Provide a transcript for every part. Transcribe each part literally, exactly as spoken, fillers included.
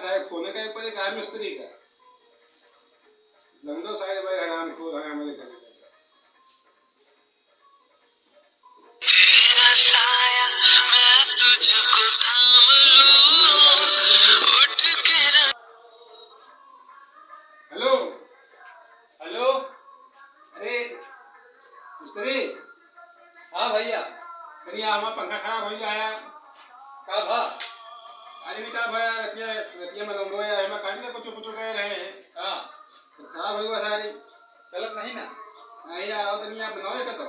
साहब, फोन का एक पहले काम मिस्त्री का। लंगड़ो साहब भाई हराम खोर है हमारे घर में। तेरा साया मैं तुझको थाम लूं, उठ के र- हेलो, हेलो, अरे मिस्त्री। हाँ भैया। अरे यार, हमारा पंखा खराब हो गया यार। का भा? अरे बेटा भैया, रतिया, रतिया में लौंडो यार, हमें काटी ना कुछ कुछ कह रहे हैं। हाँ। तो खराब हो गया सारी। चलत नहीं ना? नहीं यार, आओ तो नहीं, आप बनाओ एक तो।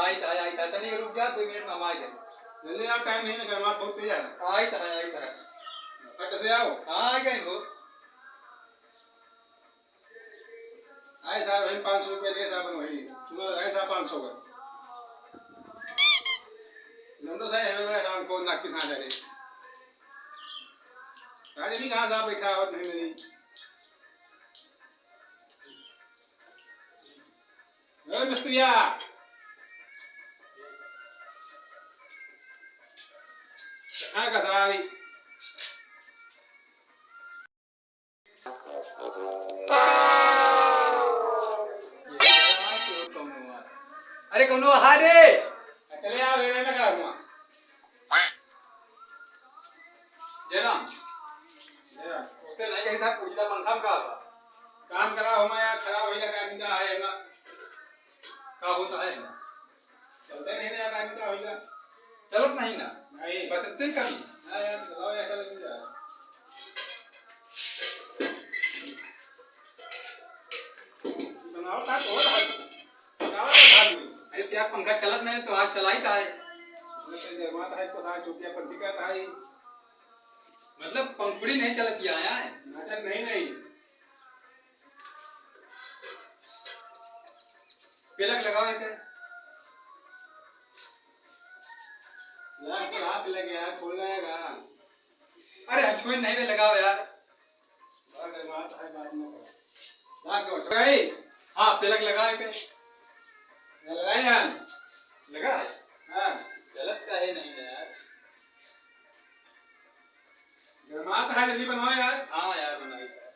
आई था, आई था, तनी रुक जा, दो मिनट में हम आ जाए। जल्दी आओ, टाइम नहीं ना, गर्माहट बहुत तेज है। आई था, आई था। फट से आओ। हाँ, आ गए हो। आए साहब, वही पाँच सौ रुपये दे साहब, वही। सुनो, आए साहब, पाँच सौ का। लंडो साहब, हमें बड़ा शाम को नाक की सांस आ रही। अरे नहीं, कहाँ साहब बैठा है, और नहीं, नहीं। ए मिस्त्रिया। कहाँ का साहब? अरे कौनो आहा रे। चले आओ, मेरे में खड़ा हुआ। जय राम। जय राम। उससे नहीं कही था, पूछता पंखा में का हुआ? काम करा हो मैं यार, खराब होइला का निका है ना। का होता है ना? चलते नहीं ना यार, आदमी का होइला। चलत नहीं ना? नहीं। बस इतने कमी? हाँ यार, चलाओ यार, चल नहीं जा। बनाओ का तो हो रहा है। चलाओ यार, आदमी। अरे क्या पंखा चलत नहीं तो आज चलाई का है? मतलब, जगमात है तो आज चुटिया पंखी का था ही। मतलब पंखुड़ी नहीं चलत किया आया है? नाचत नहीं, नहीं। पिलक लगाओ एक। यार, तो हाथ लगे यार, खोल जाएगा। अरे, हम छुए नहीं बे, लगाओ यार। बात है, बात है, बात मत करो। बात करो, भाई। हाँ, पिलक लगाओ एक। लगाए यार। लगा है? हाँ। गलत का है नहीं है यार। गरमात है, जल्दी बनाओ यार। हाँ यार, बनाई यार।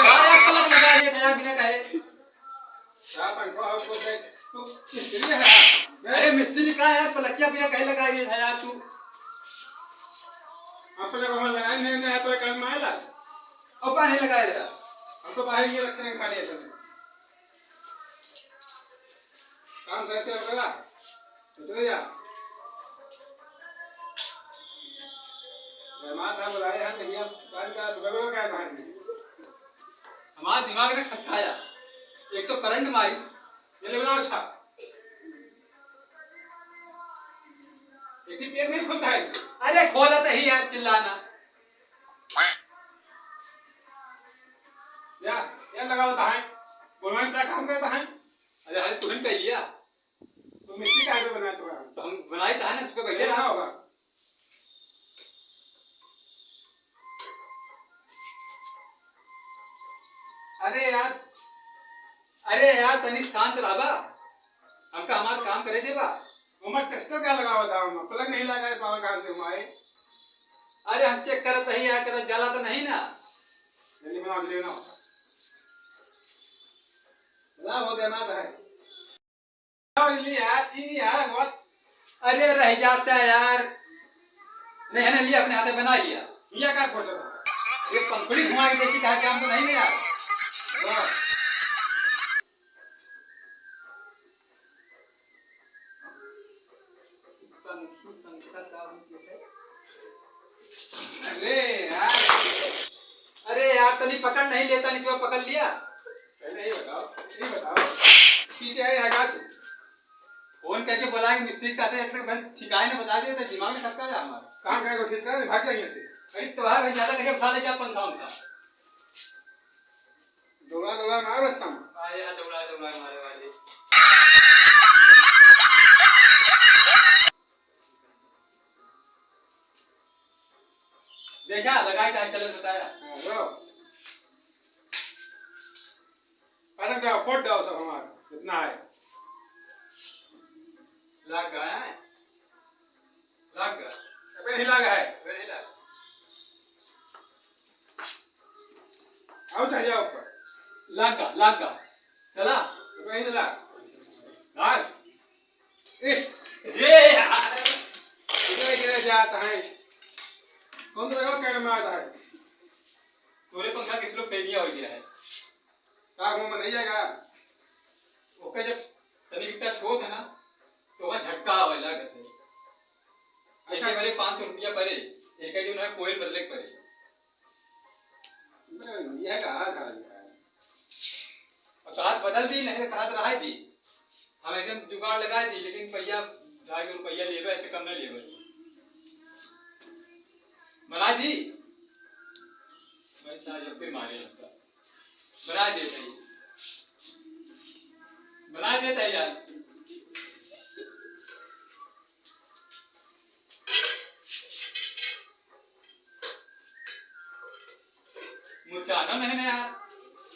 हाँ यार, पलक लगा, ये नया बिना का है। क्या पंखा हो, उसको देख। तू मिस्त्री है यार। अरे मिस्त्री का यार, पलकिया बिना कहे लगा रही है यार तू। अब पलक वहाँ लगाए नहीं, नहीं, तो काम में आएला। अब कहाँ नहीं लगाए रहा? हम तो बाहर ये रखते हैं खाली ऐसे में। काम सही से करा। उतरे जा। जमात हम बुलाए हैं, भैया, काम का बगल का है बाहर में। हमारा दिमाग ने खसकाया। एक तो करंट मारिस, ये ले बनाओ अच्छा। एक ही पेड़ नहीं खुलता है। अरे खोला तो ही यार, चिल्लाना। या, या लगावत है। बोलवान का काम करता है। अरे, अरे, तुहन कह लिया। तो मिस्त्री का आगे बनाया तो है। तो हम बनाए तो है ना, तुझको ये बैठे ना रहा। होगा। अरे यार, अरे यार, तनी शांत रहबा, हमका हमार काम करे देबा। उमर ट्रैक्टर का लगावा था, हम पलंग नहीं लगा पावा कहाँ से हमारे। अरे हम चेक करत ही यार, कदा जाला तो नहीं ना। जल्दी बनाओ, जल्दी बनाओ। ला, हो गया ना भाई। और ले यार, ई यार, what? अरे रह जाता है यार। नहीं है ना, लिया, अपने हाथे बना लिया। लिया का खोज रहा है? ये पंखुड़ी घुमा के देखी, कहा काम तो नहीं ना यार। वाह। पंखी, पंखा का भी है। अरे यार। अरे यार, तनी पकड़ नहीं लेता, नहीं तो पकड़ लिया। पहले ये बताओ, ये बताओ, ठीक है, यहाँ का तू? फोन करके बुलाएंगे मिस्त्री के साथ, इतने बन ठिकाए ने बता दिया, तो दिमाग में खसका जा हमारा। काम करेगा, ठीक है, भाग जाएंगे से। अरे तो है भाई, ज्यादा करके उठा ले क्या पंखा उनका? दौड़ा, दौड़ा मारो रास्ता में। आया, दौड़ा, दौड़ा मारे वाले। देखा, लगाई का चलत बताया। हाँ, लो। अरे जाओ, फोड़ दो सब हमार, इतना है। लाग गया है। नहीं लागा है। नहीं लागा। आओ, चढ़ जाओ ऊपर। लागा, लागा। चला। तो कहीं ना लाग। लाग। ए, रे यार। इधर गिरा जाता है। कौन तो लगा कैमरा आता है? तोरे पंखा किस लोग फेरिया हो गया है? का मुंह में नहीं जाएगा? ओके, जब तनी बिट्टा छोट है ना, तो वहाँ झटका आवे लागत है। अच्छा। एके बरे पाँच सौ रुपया परे, एके जो ना कोयल बदले के परे। नहीं, यह कहाँ था यार? और कहात बदल दी, नहीं तो कहात रहा दी। हम ऐसे जुगाड़ लगा दी, लेकिन भैया ढाई सौ रुपया लेबे, ऐसे कम नहीं लेबे। बना दी। भाई साहब, जब फिर मारे लगता। बना देते हैं। बना देते हैं यार। मुचाना नहीं ना यार।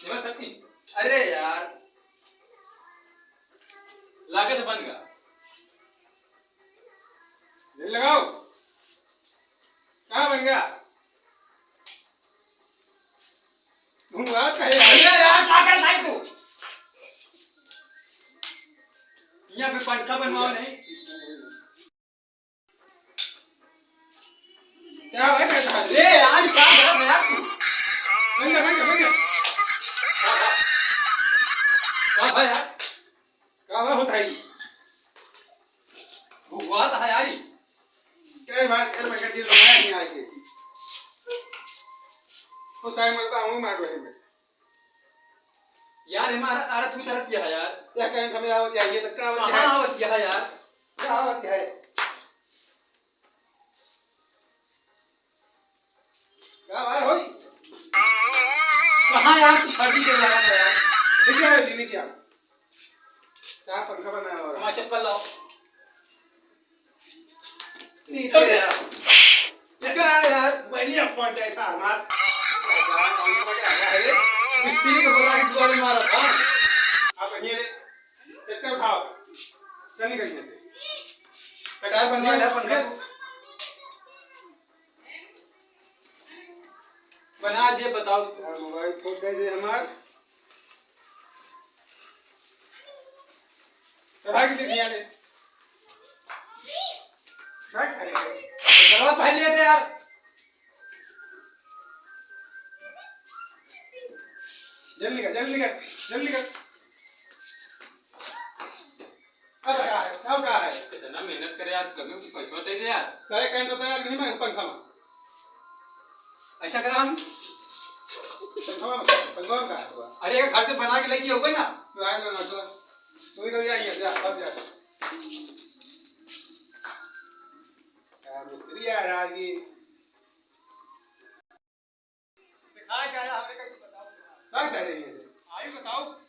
ये बात सच नहीं। अरे यार। लागत बन गया। दिल लगाओ। कहाँ बन गया? घुंघरात कहे। अरे यार, का कर भाई तू? यहाँ पे पंखा बनवाओ नहीं। क्या भाई, कैसा है? ए, आज का बात है यार तू? बन जा, बन जा, बन जा। का भाई यार? का बात होता है? भुगवात है यारी। कई बार घर में गड्डी लगाया नहीं आके। उस टाइम लगता हूँ मार रहे में। यार, हमारा अरे तू तरफ क्या है यार? क्या कहें, हमें आवत है, ये तो क्या आवत कहाँ है? आवत क्या है यार? क्या आवत है? का भाई होई? कहाँ यार तू फर्जी के लगा था यार? नीचे आओ जी, नीचे आओ। चार पंखा बनाया हुआ है। हमारा चप्पल लाओ। नीचे आओ। ये क्या है यार? वही अपन जैसा हमार। मिस्त्री को बोला कि दुआ मारा था। आप ये इसका उठाओ। चल निकल यहाँ से। कटार बन गया, पंखा। बना दे, बताओ। यार, मोबाइल फोड़ दे दे हमार। चढ़ा के ले लिया रे। बैठ, अरे, चढ़ा पहले ले दे यार। जल्दी कर, जल्दी कर, जल्दी कर। अब का है? अब का है? इतना मेहनत करे यार, कभी भी पैसा दे दे यार। सही कहने तो यार, नहीं मैं पंखा में। ऐसा करा हम। पंखा में, पंखा में का है? अरे, घर से बना के लेके आओगे ना? तो आए ना, ना, तो तू ही कर जा, जा, जा, जा। क्या मिस्त्री आ रहा है ये? दिखाए क्या है, हमें कैसे बताओ? क्या कह रही है? आई बताओ।